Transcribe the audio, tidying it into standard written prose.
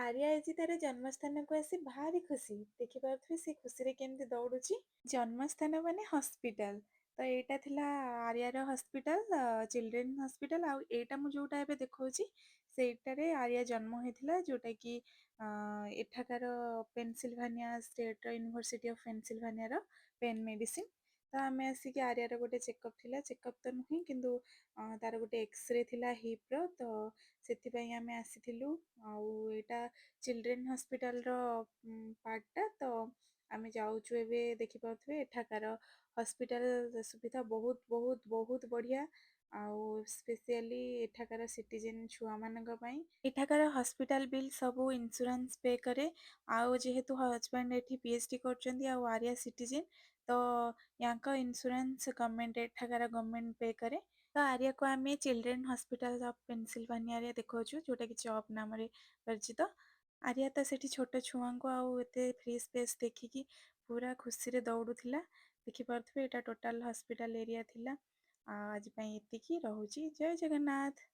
ଆର୍ୟା ଆଜି ତାର ଜନ୍ମସ୍ଥାନକୁ ଆସି ଭାରି ଖୁସି। ଦେଖିପାରୁଥିବେ ସେ ଖୁସିରେ କେମିତି ଦୌଡୁଛି। ଜନ୍ମସ୍ଥାନ ମାନେ ହସ୍ପିଟାଲ। ତ ଏଇଟା ଥିଲା ଆର୍ୟାର ହସ୍ପିଟାଲ, ଚିଲଡ୍ରେନ୍ ହସ୍ପିଟାଲ। ଆଉ ଏଇଟା ମୁଁ ଯୋଉଟା ଏବେ ଦେଖଉଛି, ସେଇଟାରେ ଆର୍ୟା ଜନ୍ମ ହେଇଥିଲା, ଯୋଉଟା କି ଏଠାକାର ପେନସିଲଭାନିଆ ଷ୍ଟେଟର ୟୁନିଭର୍ସିଟି ଅଫ ପେନସିଲଭାନିଆର ପେନ୍ ମେଡିସିନ। ତ ଆମେ ଆସିକି ଆର୍ୟାର ଗୋଟେ ଚେକଅପ୍ ଥିଲା, ଚେକଅପ୍ ତ ନୁହେଁ କିନ୍ତୁ ତାର ଗୋଟେ ଏକ୍ସରେ ଥିଲା ହିପ୍ର, ତ ସେଥିପାଇଁ ଆମେ ଆସିଥିଲୁ। ଆଉ ଏଇଟା ଚିଲଡ୍ରେନ୍ ହସ୍ପିଟାଲର ପାର୍ଟଟା। ତ ଆମେ ଯାଉଛୁ ଏବେ। ଦେଖିପାରୁଥିବେ, ଏଠାକାର ହସ୍ପିଟାଲ ସୁବିଧା ବହୁତ ବହୁତ ବହୁତ ବଢ଼ିଆ ଆଉ ସ୍ପେସିଆଲି ଏଠାକାର ସିଟିଜେନ୍ ଛୁଆମାନଙ୍କ ପାଇଁ। ଏଠାକାର ହସ୍ପିଟାଲ ବିଲ୍ ସବୁ ଇନ୍ସୁରାନ୍ସ ପେ କରେ। ଆଉ ଯେହେତୁ ହଜବେଣ୍ଡ ଏଠି ପିଏଚଡି କରୁଛନ୍ତି ଆଉ ଆର୍ୟା ସିଟିଜେନ୍, ତ ୟାଙ୍କ ଇନ୍ସୁରାନ୍ସ ଗଭର୍ଣ୍ଣମେଣ୍ଟ, ଏଠାକାର ଗଭର୍ଣ୍ଣମେଣ୍ଟ ପେ କରେ। ତ ଆର୍ୟାକୁ ଆମେ ଚିଲଡ୍ରେନ୍ ହସ୍ପିଟାଲ ଅଫ୍ ପେନସିଲଭାନିଆରେ ଦେଖାଉଛୁ, ଯୋଉଟାକି ଚପ୍ ନାମରେ ପରିଚିତ। ଆର୍ୟା ତ ସେଠି ଛୋଟ ଛୁଆଙ୍କୁ ଆଉ ଏତେ ଫ୍ରି ସ୍ପେସ୍ ଦେଖିକି ପୁରା ଖୁସିରେ ଦୌଡୁଥିଲା। ଦେଖିପାରୁଥିବେ, ଏଇଟା ଟୋଟାଲ ହସ୍ପିଟାଲ ଏରିଆ ଥିଲା। ଆଉ ଆଜି ପାଇଁ ଏତିକି ରହୁଛି। ଜୟ ଜଗନ୍ନାଥ।